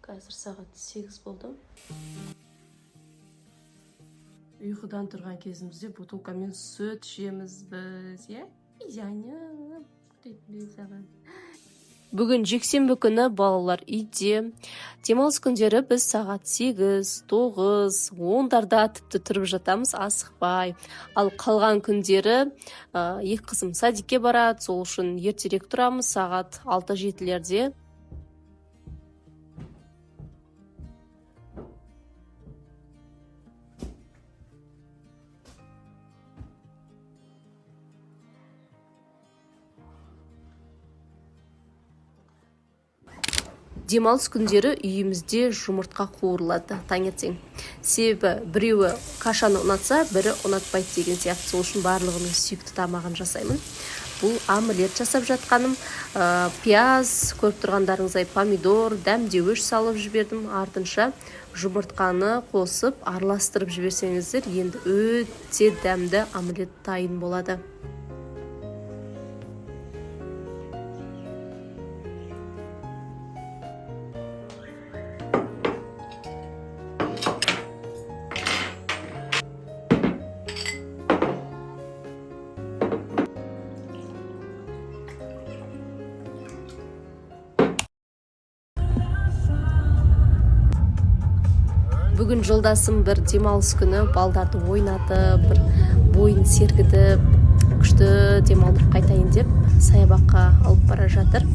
Қазір сағат 8 болды. Ұйқыдан тұрған кезімізде бутылкамен сүт ішеміз біз, иә, жаным? Саған бүгін жексенбі күні балалар үйде. Демалыс күндері біз сағат 8, 9, 10-дарда тіпті тұрып жатамыз асықпай. Ал қалған күндері екі қызым садикке барады, сол үшін ертерек тұрамыз, сағат 6-7-лерде. Демалыс күндері үйімізде жұмыртқа қуырылады таңертең, себебі біреуі кашаны ұнатса, бірі ұнатпайды деген сияқты. Сол үшін барлығының сүйікті тамағын жасаймын. Бұл омлет жасап жатқаным. Пияз, көріп тұрғандарыңыздай, помидор, дәмдеуіш салып жібердім. Артынша жұмыртқаны қосып, араластырып жіберсеңіздер, енді өте дәмді омлет дайын болады. Бүгін жолдасым бір демалыс күні балдарды ойнатып, бір бойын сергітіп, күшті демалдырып қайтайын деп саябаққа алып бара жатыр.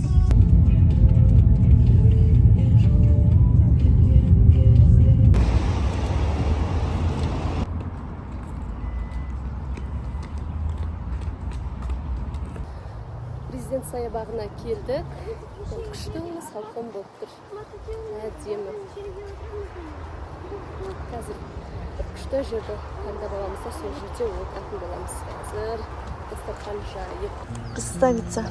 Президент саябағына келдік. Күшті салқын болып тұр, әдемі. Қазір бір күшті жерді таңдап аламыз да, сол жерде отыратын боламыз. Қазір дастархан жайып. Красавица.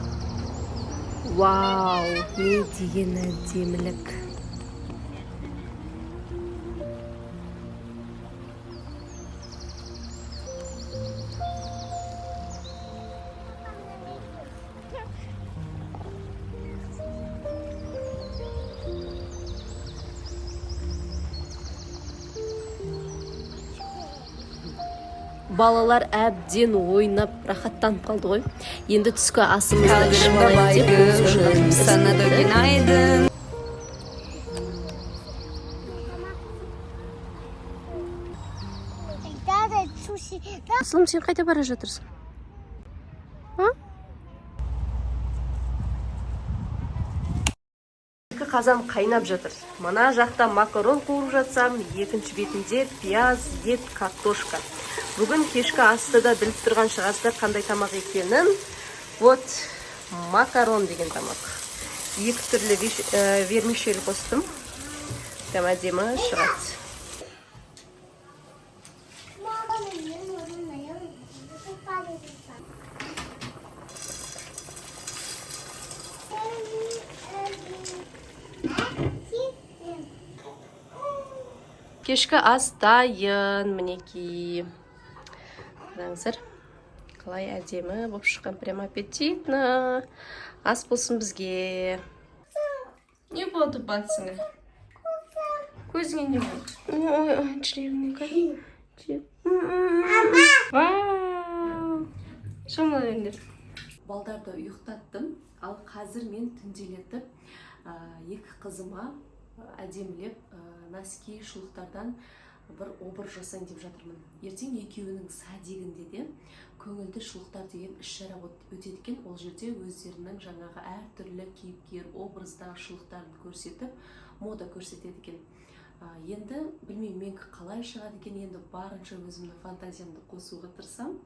Вау, не деген әдемілік! Балалар әбден ойнап, рахаттанып қалды ғой. Енді түскі асымызды ішіп алайық деп сушиға тапсырыс Sana da бердік. günaydın. Дада, суши. Асылым, сен қайда бара жатырсың, а? Екі қазан қайнап жатыр. Мына жақта макарон қуырып жатсам, екінші бетінде пияз, ет, картошка. Бүгін кешкі асты да біліп тұрған шығарсыздар қандай тамақ екенін. Вот, макарон деген тамақ. Екі түрлі вермишель қостым, прям әдемі шығады. Мама, мен. Кешкі ас дайын, мінекей. Қараңыздар, қалай әдемі болып шыққан, прям аппетитно. Ас болсын бізге. Не болды батысыңа? Көзіңе не болды? Ой, ой, жүрегіңе. Вау, шомыла беріңдер. Балдарды ұйықтаттым. Ал қазір мен түнделетіп екі қызыма әдемілеп носки, шұлықтардан бір образ жасайын деп жатырмын. Ертең екеуінің садигінде де көңілді шұлықтар деген іс шара өтеді екен. Ол жерде өздерінің жаңағы әртүрлі кейіпкер образдағы шұлықтарын көрсетіп, мода көрсетеді екен. Енді білмеймін, менікі қалай шығады екен. Енді барынша өзімнің фантазиямды қосуға тырысамын,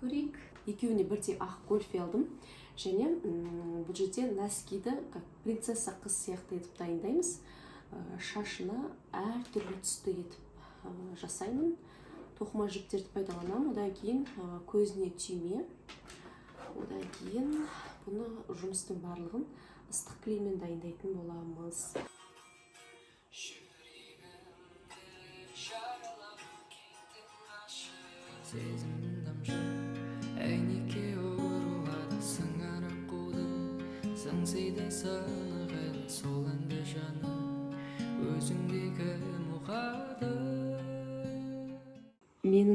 көрейік. Екеуіне бірдей ақ гольфи алдым және бұл жерде носкиді как принцесса қыз сияқты етіп дайындаймыз. Шашына әртүрлі түсті етіп жасаймын, тоқыма жіптерді пайдаланамын. Одан кейін көзіне түйме. Одан кейін бұны, жұмыстың барлығын ыстық клеймен дайындайтын боламыз. Сезімім тамшы әйнекке ұрылады, сыңар аққудың сыңсиды сынық әні, сол әнді жаным.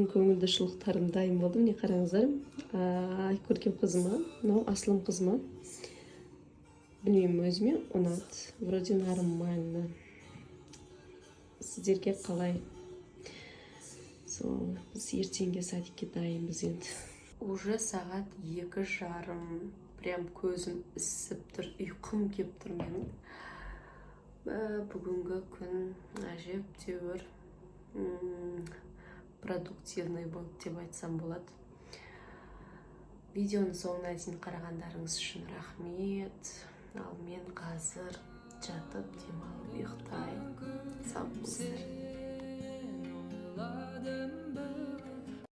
Менің көңілді шұлықтарым дайын болды. Міне, қараңыздар. Айкөркем қызыма, мынау Асылым қызыма. Білмеймін, өзіме ұнады, вроде нормально. Сіздерге қалай? Сол, біз ертеңге садикке дайынбыз. Енді уже сағат 2:30, прям көзім ісіп тұр, ұйқым келіп тұр менің. Бүгінгі күн әжептәуір продуктивный болды деп айтсам болады. Видеоның соңына дейін қарағандарыңыз үшін рахмет. Ал мен қазір жатып, демалып, ұйықтаймын. Сау болыңыздар. Сен ойладым бір.